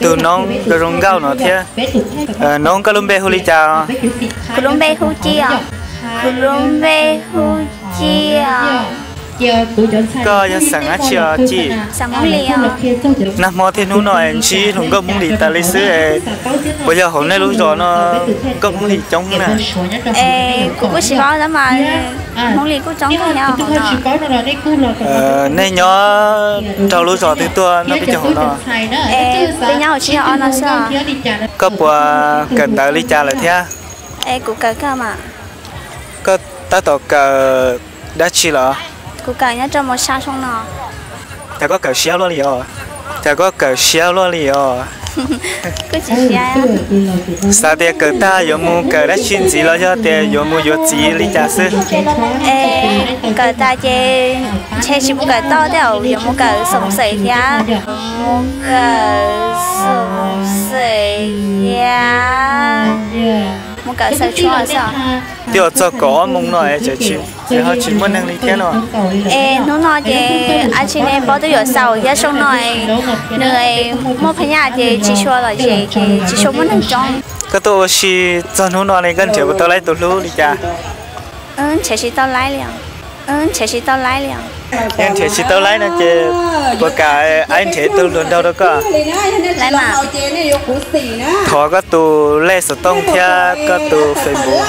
Tus noob zoo nkauj no thiab. Noob, koj lub npe hu li cas? Kuv lub npe hu Ci os. Kuv lub npe hu Ci os. Koj yog xeem dab tsi os Ci? Xeem Hmoob Lis os. Nag hmo thiab hnub no ntsib hluas nkauj Hmoob Lis tas li xwb, puas yog hauv nej lub zos no nkauj Hmoob Lis coob na? Es kuv kuj tsis paub tab mas Hmoob Lis kuj coob kawg thiab hauv no. Nej nyob rau lub zos twg tuaj noj peb caug hauv no? Peb nyob hauv tsib caug ob no xwb. Koj puas kawm ntawv li cas lawm thiab? Es kuv kawm kawg mas. Koj tab tom kawm dab tsi lawm? Kuv kawm nyob rau mos sab xyoo no. Cas koj kawm siab luaj li os? Cas koj kawm siab luaj li os? Kuj tsis siab. Xav tias kawm tag yuav mus kawm dab tsi ntxiv los yog tias yuav mus yuav txiv li cas xwb? Es kawm tas ces ntshe tsis mus kawm toj tej zaum yuav mus kawm xoom xwm thiab. Mus kawm xoom xwm thiab. Mus kawm xawm tshuaj xwb. Twb yuav txog kaum ob moos no es tseem ho tsis muaj neeg li thiab no. Es hnub no ces ab tsi ne paub twb yuav xaus thiab xyoo no nws muaj phab nyaj ces tsis tshua lom zem ces tsis tshua muaj neeg coob. Koj tuaj ua si txog hnub no ne koj nrhiav puas tau laib tus hlub li cas? Nrhiav tsis tau laib li os. Nrhiav tsis tau laib li os. Yog nrhiav tsis tau laib no ces puas kam aib nrhiav tus hluas nraug rau koj? Laib mas. Thov koj tus lej xov tooj thiab koj tus Facebook.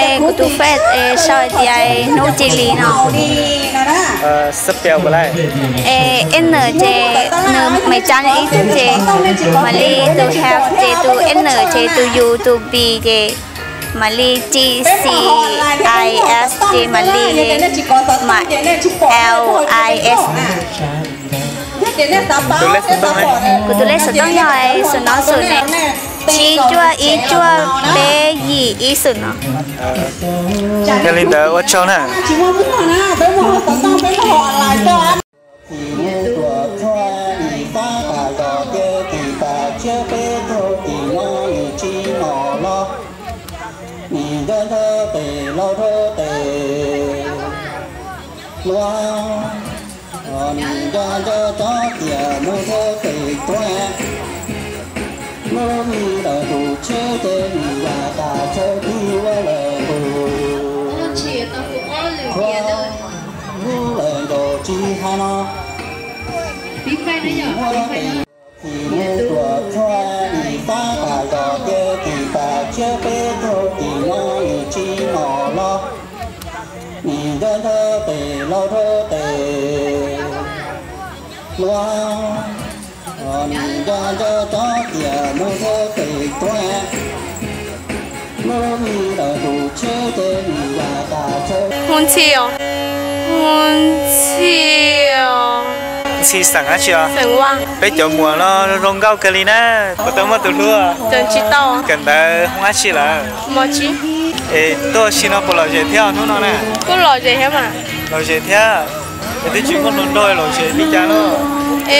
Es kuv tus Face es sau hais tias Hnub Ci Lis no. Spell puas laib? Es N ces nws Meskas ib tug ces mam li tus H ces tus N ces tus U tus B ces mam li G C I S ces mam li mam L I S. Kuv tus lej xov tooj yog xum no xum ne, tsib cuaj ib cuaj peb yim ib xum no. Yog li ntawd ua tsaug na. Hu Ntxhi os. Hu Ntxhi os. Ntxhi xeem dab tsi os? Xeem Vaj. Peb cov muam no zoo nkauj kawg li na. Puas tau muaj tus hlub? Tsis tau. Kawm ntawv hoob dab tsi lawm? Mos tsib. Es tuaj ua si no puas lom zem thiab hnub no na? Kuj lom zem thiab mas. Lom zem thiab. Es twb tsis muaj hluas nraug lom zem li cas no?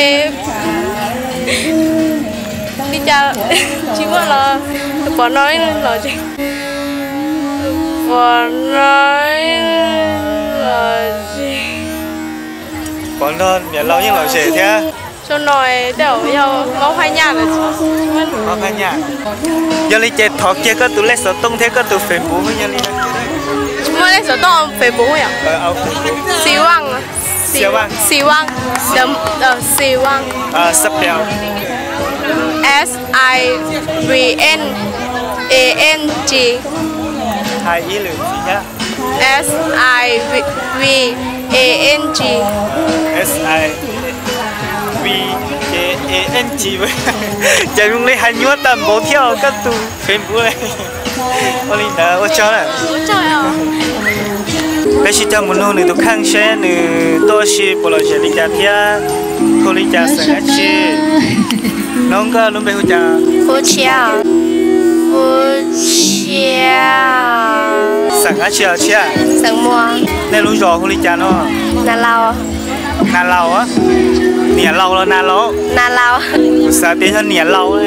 Es li cas tsis muaj los pom no lom zem. Pom no lom zem. Pom no niam laus yeej lom zem thiab. Xyoo no tej zaum yog mob phab nyaj lawm. Mob phab nyaj. Yog li ces thov kiag koj tus lej xov tooj thiab koj tus Facebook yog li. Tsis muaj lej xov tooj Facebook yom? Xi Vaj. Xi Vaj. Xi Vaj. Xi Vaj. S I V N A N G. Hais ib lwm ntxiv thiab. S I V A N G. S I V A N G. Ces zoo li hais nyuaj tag npaum thiab koj tus Facebook. Ua li ntawd ua tsaug na. Peb sib coj mus nug nws tus kheej seb nws tuaj ua si puas lom zem li cas thiab hu li cas xeem dab tsi. Noob, koj lub npe hu cas? Hu Tshiab. Hu Tshiab. Xeem dab tsi os Tshiab? Xeem Muas. Nej lub zos hu li cas no? Nas Laus. Nas Laus. Niam Laus los Nas Laus? Nas Laus. Kuv xav tias yog niam laus.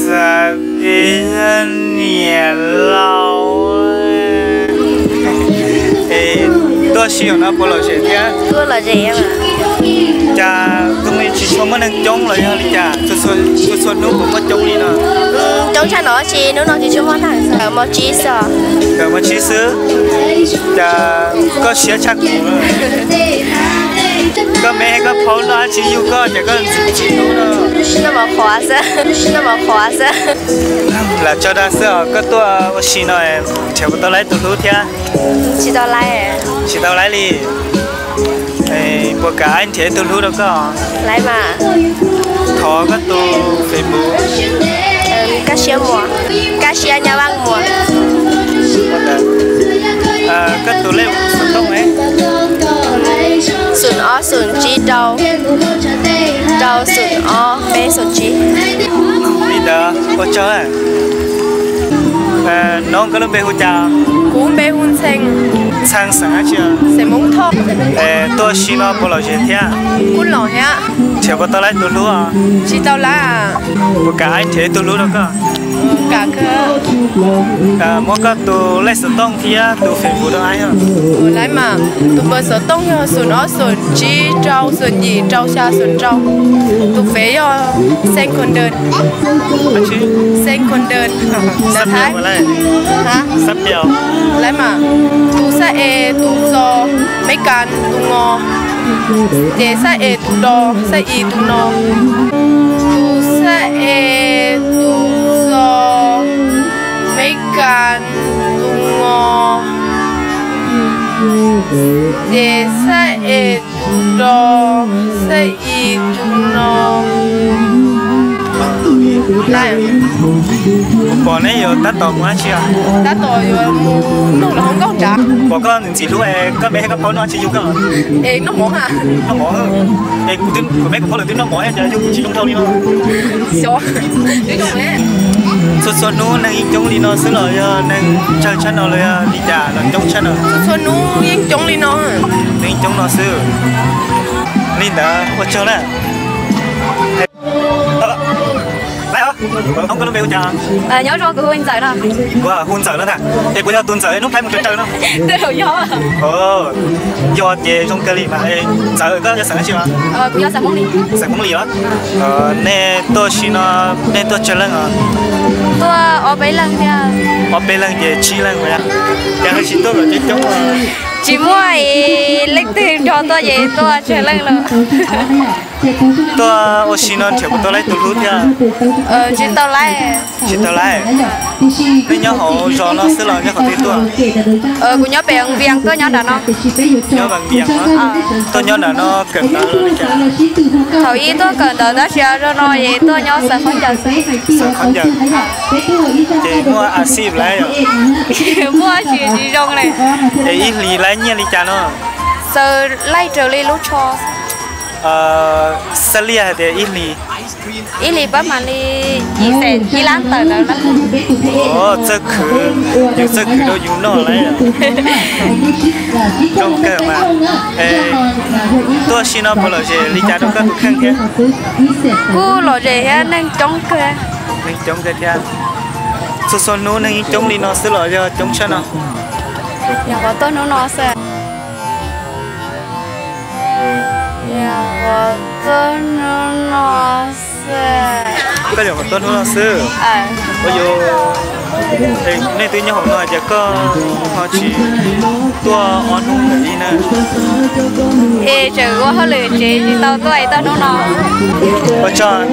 Xav tias yog niam laus. Es tuaj ua si no puas lom zem thiab? Kuj lom zem mas. Cas tus me tsis tshua muaj neeg coob los yog li cas? Txhua txhua hnub puas muaj coob li no? Coob tshaj no tsis, hnub no tsis tshua muaj neeg, kawm mos tsib xwb. Kawm mos tsib xwb? Cas koj siab tshaj kuv. Koj me koj phaub noj dab tsi yug koj ces koj ntxim tsis hnub no. Noj mov qhuav xwb, noj mov qhuav xwb. Lam tso dag xwb os, koj tuaj ua si no nrhiav puas tau laib tus hlub thiab? Tsis tau laib. Tsis tau laib li. Puas kam nrhiav ib tug hlub rau koj? Laib mas. Thov koj tus Facebook. Kaj Siab Muas, Kaj Siab Nyab Vaj Muas. Koj tus lej xov tooj? Xoom ob xoom tsib rau, rau xoom ob peb xoom tsib. Li ntawd ua tsaug. Nov, koj lub npe hu cas? Kuv npe hu Ntxhee. Ntxhee xeem dab tsi? Xeem Hmoob Thoj. Tuaj si no puas lom zem thiab? Kuj lom thiab. Nrhiav puas tau laib tus hlub? Tsis tau laib. Puas kam nrhiav ib tug hlub rau koj? Kam kawg. Muab koj tus lej xov tooj thiab tus Facebook rau. Laib mas, tus npawb xov tooj yog xoom ob xoom tsib rau xoom yim rau xya xoom rau. Tus fev yog Xeeb Khuv Dawm. Xeeb Khuv Dawm. Laib mas, tus xab es tus xo, Meb Kas tus ngos, ces xab es tus do, xab i tus no. Tus xab es tus xo, Meb Kas tus ngos, ces xab es tus do, xab i tus no. Pom neb yuav tab tom mus dab tsi? Tab tom yuav noj los hauv nkauj nrad. Pom koj ntxim ntxim hlub, koj me thiab koj phaub noj dab tsi yug koj? Es noj mov. Noj mov. Es kuv me kuv phaub lawv twb noj mov, cas yug kuv tsis zoo dhau li no? Txhua txhua hnub neeg yeej coob li no xwb los yog neeg tsawg tshaj no los yog li cas los coob tshaj no? Txhua txhua hnub yeej coob li no. Neeg yeej coob no xwb. Li ntawd ua tsaug na. Nyob zoo, kuv hu Ntxawm no. Hu Ntxawm no ntag. Es puas yog tus Ntxawm hnub thaib mus raws raws no? Yog ces zoo kawg li mas. Ntxawm, koj yog xeem dab tsi os? Xeem Hmoob Lis los? Nej tuaj si no, nej tuaj tsawg leej os? Tuaj ob peb leeg thiab. Ob peb leeg ces tsib leeg. Cas ho tsis tuaj kom coob coob? Tsis muaj leej twg nrog tuaj ces tuaj tsawg leej lawm. Tuaj ua si no nrhiav puas tau laib tus hlub thiab? Tsis tau laib. Tsis tau laib. Nej nyob hauv zos no xwb los nyob qhov twg tuaj? Kuv nyob pem Vaj Vias, tuaj nyob nram no. Nyob Vaj Vias. Tuaj nyob nram no kawm ntawv los li cas? Thaum ib tuaj kawm ntawv tab sis zog no es tuaj nyob xaws khaub ncaws xwb. Xaws khaub ncaws. Ces muaj a xij laib os? Muaj, tsis tsis zoo li. Es ib hlis laib nyiaj li cas no? Xaws laij raws li lub tsho. Xab liaj hais tias ib hlis? Ib hlis pab mam li yim xees ib lab tawm ntawd na. Txawj khwv, yus txawj khwv rau yus noj lauj. Zoo kawg mas. Tuaj si no puas lom zem li cas rau koj tus kheej thiab? Kuj lom zem thiab, neeg coob kawg. Neeg coob kawg thiab. Txhua txhua hnub neeg yeej coob li no xwb los yog coob tshaj no? Yog qhov tuaj hnub no xwb. Yog qhov tuaj hnub no xwb. Koj yog qhov tuaj hnub no xwb. Ua yus, nej twb nyob hauv no ces koj ho tsis tuaj ob hnub ntawm ib na? Es tseem ua hauj lwm tsev tsis tau tuaj es tuaj hnub no. Ua tsaug.